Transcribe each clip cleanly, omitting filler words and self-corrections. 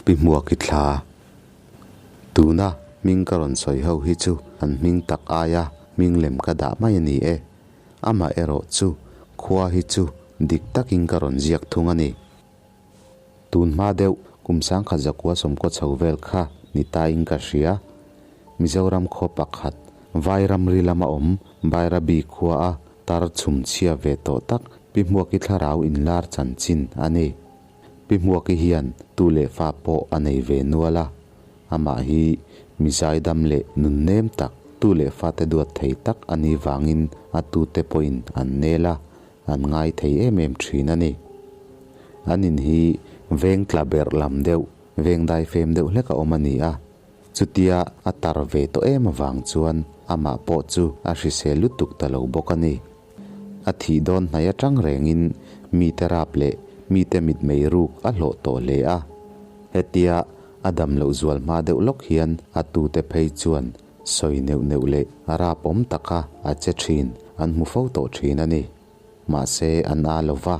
Pi Hmuaki thla. Tuna hming ka rawn sawi ho hi chu an hming tak aia hming lem ka dah mai a ni e. Amah erawh chu khua hi chu dik takin ka rawn ziak thung a ni. Tun hma deuh kum sangkhat zakua sawmkaw chho vel kha ni tain ka hria. Mizoram khaw pakhat, Vai ramri lama awm Bairabi khua a tar chhumchhia ve tawh tak Pi Hmuaki thlarau inlar chanchin a ni. Pi Hmuaki hian tu leh fa pawh a nei ve nual a, amah hi mi zaidam leh nunnem tak, tu leh fate duat thei tak a nih vangin a tute pawhin an nel a, an ngai thei em em thin a ni. An in hi veng tla berh lam deuh, veng daifem deuh hlek a awm a ni a, chutia a tar ve tawh em avang chuan amah pawh chu a hrisel lutuk ta lo bawk a ni. A thih dawn hnai atang rengin mite rap leh mite mitmei ruk a hlawh tawh hle a. Hetia a dam loh zual hma deuh lawk hian a tute phei chuan sawi neuh neuh leh rap awm taka a che thin an hmu fo tawh thin a ni. Mahse an a lo va,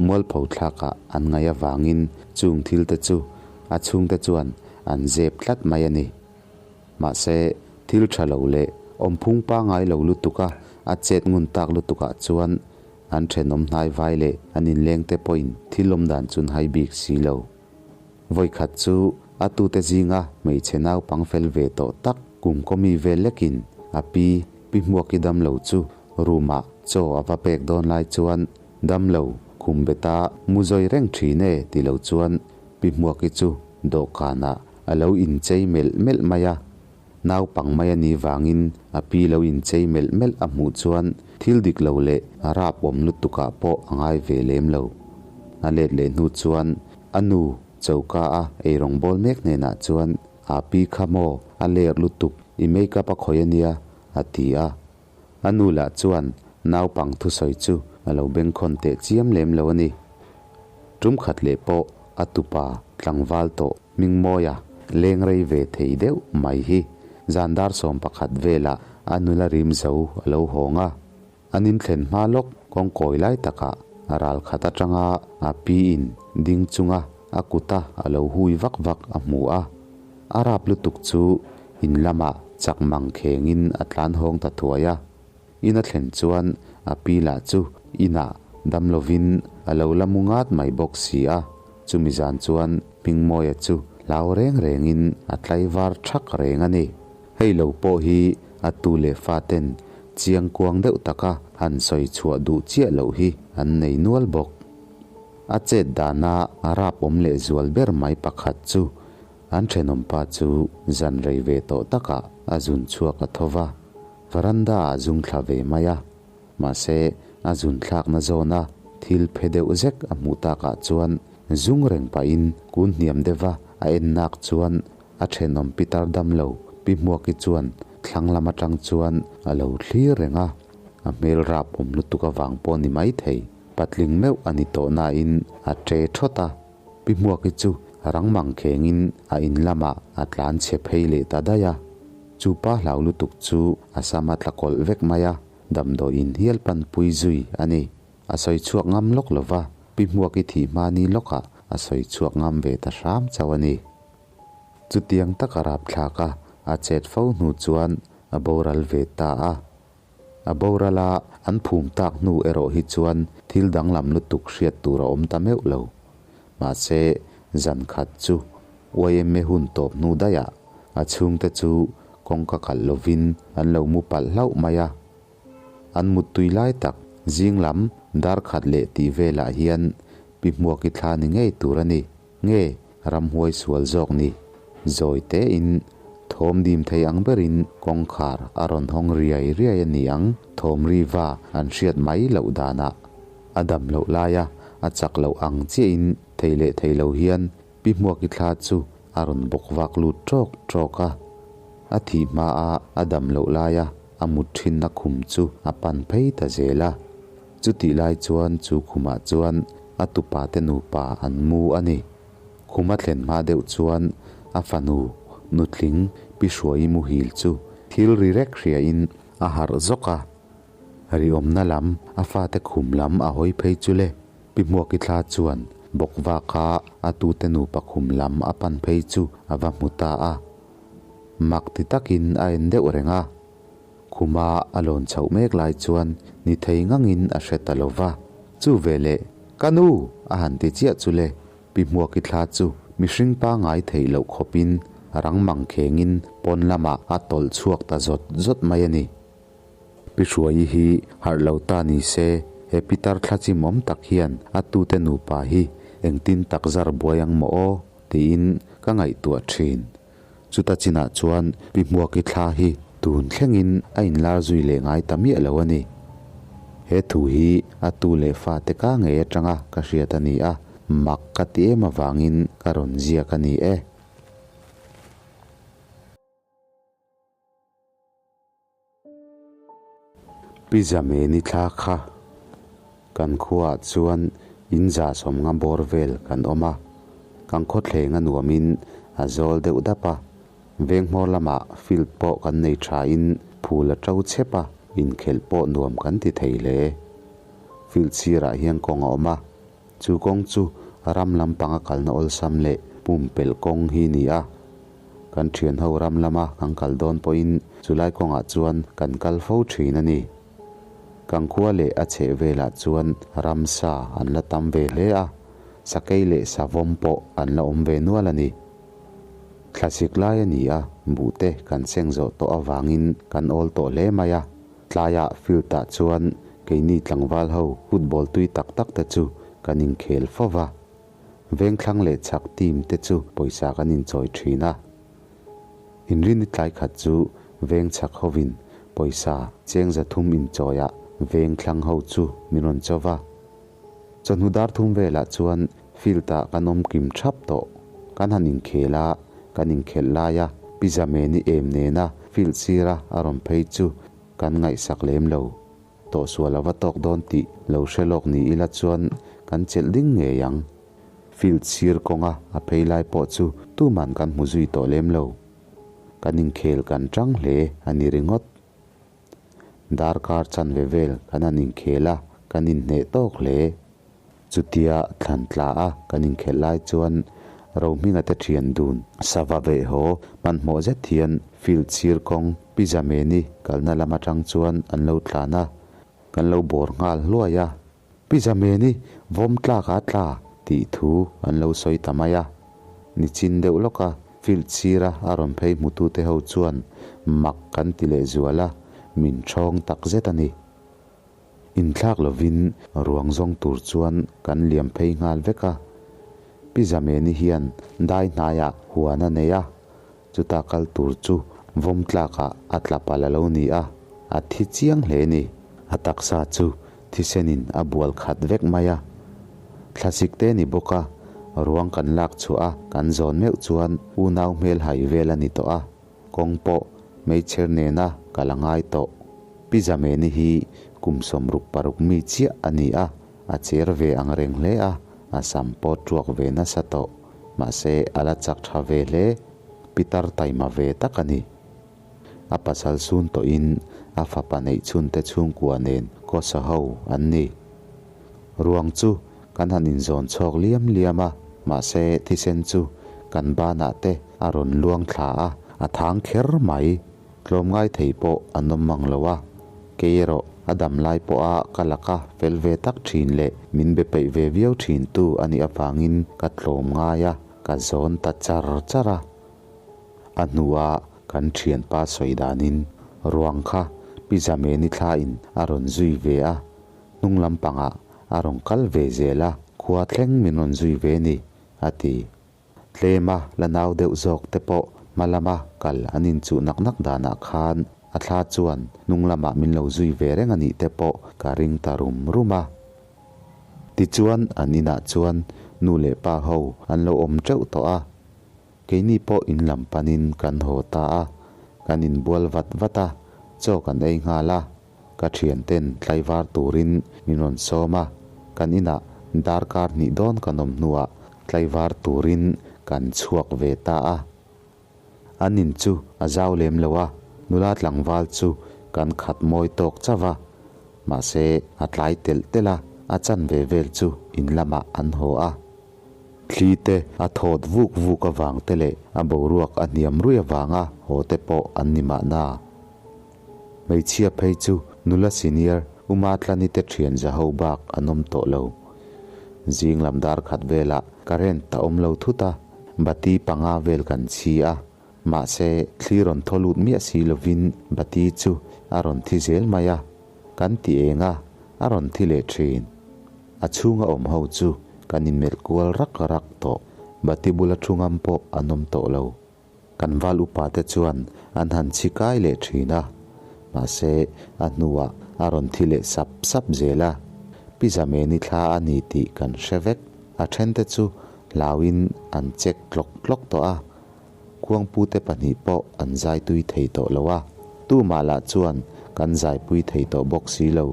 mualpho thlakah an ngaih avangin chung thilte chu a chhungte chuan an zep tlat mai a ni. Mahse, thil tha lo leh awmphung pangngai lo lutuka a chet ngun tak lutukah chuan an thenawm hnai vai leh an inlengte pawhin thil awm dan chun hai bik si lo. Vawikhat chu a tute zinga hmeichhe naupang fel ve tawh tak kum kawmi vel lekin a pi Pi Hmuaki damlo chu room-ah chaw a va pek dawn lai chuan damlo khum beta mu zawi reng thin e ti lo chuan Pi Hmuaki chu dawhkanah A lo inchei melh melh mai a, naupang mai a nih vangin a pi lo inchei melh melh a hmuh chuan thil dik lo leh a rap awm lutukah pawh a ngai ve lem lo. A let leh hnu chuan a nu choka a eirawng bawl mek hnenah chuan a pi kha maw a ler lutuk i make up a khawih a nia a ti a. A nu lah chuan naupang thusawi chu a lo bengkhawn teh chiam lem lo a ni. Tum khat leh pawh a tupa tlangval tawh Hmingmawia leng rei ve thei deuh mai hi zan dar 11 velah a nula rim zo a lo hawng a. An inthlen hma lawk kawngkawi lai takah a ral khat atanga a pi in ding chunga a kuta a lo hui vak vak a hmu a. A rap lutuk chu in lamah chak mang khengin a tlan hawng ta thuai a. In a thlen chuan a pi lah chu inah dam lovin a lo la mu ngat mai bawk si a. Chumi zan chuan Hmingmawia chu hlau reng rengin a tlaivar thak reng a ni. Hei lo pawh hi a tu leh fa ten chiang kuang deuh taka han sawi chhuah duh chiah loh hi an nei nual bawk. A chet dana a rap awm leh zual ber mai pakhat chu an thenawmpa chu zan rei ve tawh takah a zun chhuak a tho va, veranda ah a zung thla ve mai a. Mahse, a zun thlakna zawna thil phe deuh zek a hmuh takah chuan zung reng pahin kun hniam deuha a en nak chuan a thenawm pitar damlo Pi Hmuaki chuan thlang lam atang chuan a lo thlir reng a, a hmel rap awm lutuk avang pawh ni maithei. Patling meuh a ni tawh nain a ṭe ṭhawt a, Pi Hmuaki chu rang mang khengin a in lamah a tlan chhe phei leh ta daih a. Chu pa hlau lutuk chu a sam a tla kawlh vek mai a, damdawi in hial panpui zui a ni. A sawi chhuak ngam lawk lo va, Pi Hmuaki thih hma ni lawkah a sawi chhuak ngam ve ta hram chauh a ni. Chutiang taka rapthlak a a chet fo hnu chuan a boral ve ta a. A boral a, an phum tak hnu erawh hi chuan thil danglam lutuk hriat tur a awm ta meuh lo. Mahse, zan khat chu YMA hun tawp hnu daihah a chhungte chu kawngka kalh lovin an lo mu palh hlauh mai a. An muttui lai tak zing lam dar khat leh tih velah hian Pi Hmuaki thla ni ngei tur a ni. Nge ramhuai sual zawk ni? Zawi tein thawm dim thei ang berin kawngkhar a rawn hawng riai riai a ni ang, thawm ri va an hriat mai loh danah. A dam loh laia a chak loh ang chiahin thei leh thei lo hian Pi Hmuaki thla chu a rawn bawk vak lut ṭawk ṭawk a. A thih hmaa a dam loh laia a mut ṭhinna khum chu a pan phei ta zel a. Chutih lai chuan chu khumah chuan a tupa te nupa an mu a ni. Khum a thlen hma deuh chuan a fanu nutling Pi Hruaii muhil chu thil ri rek hriain a harh zawk a. Riawmna lam a fate khum lam a hawi phei chu le, Pi Hmuaki thla chuan. bawkvaka a tute nupa khum lam a pan phei chu a va hmu ta a. Mak ti takin a en deuh reng a. Khuma a lawn chhoh mek lai chuan ni thei ngangin a hre ta lo va. Chu veleh, Ka nu! a han ti chiah chu le, Pi Hmuaki thla chu mihring pangngai theih loh khawpin rang mang khengin pawn lamah a tawlh chhuak ta zawt zawt mai a ni. Pi Hruaii hi harh lo ta ni se, he pitar thla chimawm tak hian a tute nupa hi engtin tak zar buai ang maw aw? tiin ka ngaihtuah thin. Chuta chinah chuan Pi Hmuaki thla hi tun thlengin a inlar zui leh ngai ta miah lo a ni. He thu hi a tu leh fate ka ngei atanga ka hriat a ni a, mak ka ti em avangin ka rawn ziak a ni e. Pi Zameni thla kha kan khuaah chuan in 150 bawr vel kan awm a, kan khawthleng a nuamin a zawl deuh dap a, venghmawr lamah field pawh kan nei thain phul a to chep a, inkhelh pawh nuam kan ti thei hle. Field sirah hian kawng a awm a, chu kawng chu ram lampanga kalna awlsam leh pumpelh kawng hi ni a. Kan thianho ram lama kan kal dawn pawhin chulai kawngah chuan kan kal fo thin a ni. Kan khua leh a chheh velah chuan ramsa an la tam ve hle a, sakei leh savawm pawh an la awm ve nual a ni. Thlasik lai a ni a, buhte kan seng zawh tawh avangin kan awl tawh hle mai a. Tlaiah field-ah chuan keini tlangval ho football tui tak tak te chu kan inkhel fo va. Vengthlang leh chhak team te chu pawisa kan inchawi thin a. Inrini tlai khat chu veng chhak hovin pawisa cheng 300 inchawiah vengthlang ho chu min rawn cho va. Chawhnu dar thum velah chuan field ah kan awm kim thap tawh. Kan han inkhel a, kan inkhelh lai a Pi Zameni em nena field sira a rawn phei chu kan ngaihsak lem lo. Tawhsual a va tawk dawn tih lo hre lawk ni ila chuan kan chelh ding ngei ang. Field sir kawnga a phei lai pawh chu tuman kan hmu zui tawh lem lo. Kan inkhel kan tang hle a ni ringawt. Darkar chanve vel kan han inkhel a, kan inhneh tawk hle. Chutia thlan tla a kan inkhelh lai chuan Rohminga te thian dun sava veh haw hmanhmawh zet hian field sir kawng Pi Zameni kalna lam atang chuan an lo tlan a, kan lo bawr nghal hluai a. Pi Zameni vawm tlak a tla tih thu an lo sawi ta mai a. Nichin deuh lawka field sira a rawn phei hmutute ho chuan mak kan ti lehzual a, min thawng takzet a ni. Inthlak lovin ruang zawng tur chuan kan liam phei nghal vek a. Pi Zameni hian dai hnaiah huan a nei a, chuta kal tur chu vawm tlakah a tla palh a lo ni a, a thi chiang hle ni. A taksa chu thisenin a bual khat vek mai a. Thlasik te ni bawk a, ruang kan lak chhuah a kan zawn meuh chuan unau hmel hai vel a ni tawh a. Kawng pawh hmeichher nena kal a ngai tawh. Pi Zameni hi kum 66 mi chiah a ni a, a cher ve ang reng hle a, a sam pawh tuak ve nasa tawh. Mahse, a la chak tha ve hle. Pitar taima ve tak a ni. A pasal sun tawhin a fapa neih chhunte chhungkua nen kawsa ho an ni. Ruang chu kan han inzawn chhawk liam liam a, mahse thisen chu kan banah te a rawn luang thla a, a thang kher mai. Tlawmngai thei pawh an awm mang lo a, kei erawh a dam lai pawha ka laka fel ve tak thin leh min be peih ve viau thin tu a nih avangin ka tlawm ngai a, ka zawn ta char char a. A hnua kan thianpa sawi danin ruang kha Pi Zameni thlain a rawn zui ve a, hnung lampangah a rawn kal ve zel a, khua thleng min rawn zui ve ni, a ti. Tlema la nau deuh zawk te pawh hma lama kal an inchuh nak nak danah khan a thla chuan hnung lamah min lo zui ve reng a nih te pawh ka ring ta rum rum a. Tichuan an inah chuan nu leh pa ho an lo awm teuh tawh a, keini pawh in lam panin kan haw ta a, kan inbual vat vat a, chaw kan ei nghal a. Ka thianten tlaivar turin min rawn sawm a, kan inah darkar hnih dawn kan awm hnuah tlaivar turin kan chhuak ve ta a. An in chu a zau lem lo a, nula tlangval chu kan khat mawi tawk chauh a, mahse a tlai telh telh a, a chanve vel chu in lamah an haw a. Thli te a thawt vuk vuk avang te leh a boruak a hniam ruih avanga haw te pawh an ni mahna. Hmeichhia phei chu nula senior Uma Tlani te thian za ho bak an awm tawh lo. Zing lam dar khat velah current a awm lo thut a, bati panga vel kan chhi a, mahse thli rawn thaw lut miah si lovin bati chu a rawn thi zel mai a, kan ti eng a, a rawn thi leh thin. A chhunga awm ho chu kan inmelh kual rak rak tawh, bati bula thu ngam pawh an awm tawh lo. Kan val upa te chuan an han chhi kai leh thin a, mahse a hnuah a rawn thi leh sap sap zel a, Pi Zameni thla a ni tih kan hre vek. A thente chu hlauin an chek tlawk tlawk tawh a, Khuangpute pahnih pawh an zai tui thei tawh lo a, tumah lah chuan kan zaipui thei tawh bawk si lo.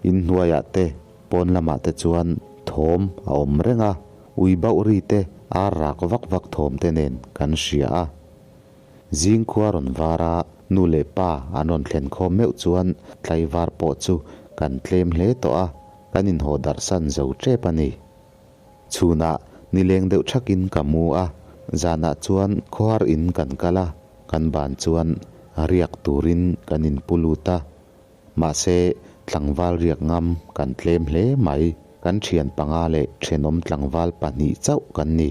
Inhnuaiah te, pawn lamah te chuan thawm a awm reng a, ui bauh ri te ar rak vak vak thawm te nen kan hria a. Zing khua rawn var a, nu leh pa an rawn thlen khawm meuh chuan tlaivar pawh chu kan tlem hle tawh a, kan inhaw darhsan zo tep a ni. Chhunah nileng deuh thakin ka mu a, zanah chuan khawhar in kan kal a, kan ban chuan riak turin kan inpu lut a. Mahse, tlangval riak ngam kan tlem hle mai, kan thian panga leh thenawm tlangval pahnih chauh kan ni.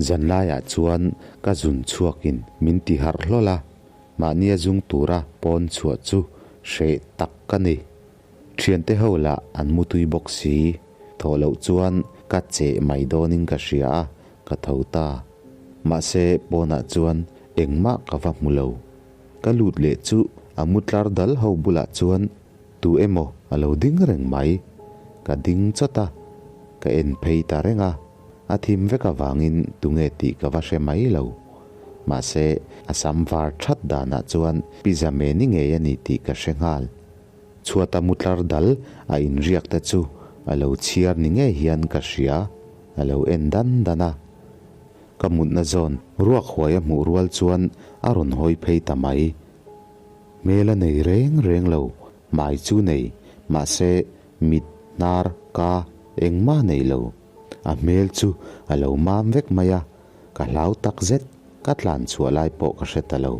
Zanlaiah chuan ka zun chhuakin min ti harh hlawl a, mahnia zung tura pawn chhuah chu hreh tak ka ni. Thiante ho lah an mutui bawk si, thawh loh chuan ka cheh mai dawnin ka hria a, ka tho ta. Mahse pawnah chuan engmah ka va hmu lo. Ka lut leh chu a mutlar dal ho bulah chuan tu emaw a lo ding reng mai. Ka ding chawt a, ka en phei ta reng a, a thim vek avangin tunge tih ka va hre mai lo. Mahse a sam var that danah chuan Pi Zameni ngei a ni tih ka hre nghal. Chhuata mutlar dal a inriak te chu a lo chhiar ni ngei hian ka hria, a lo en dan dan a. Ka mutna zawn ruak huai a hmuh rual chuan a rawn hawi phei ta mai. Hmel a nei reng reng lo, hmai chu nei, mahse mit, hnar, ka engmah nei lo. A hmel chu a lo mam vek mai a, ka hlau tak zet, ka tlan chhuah lai pawh ka hre ta lo.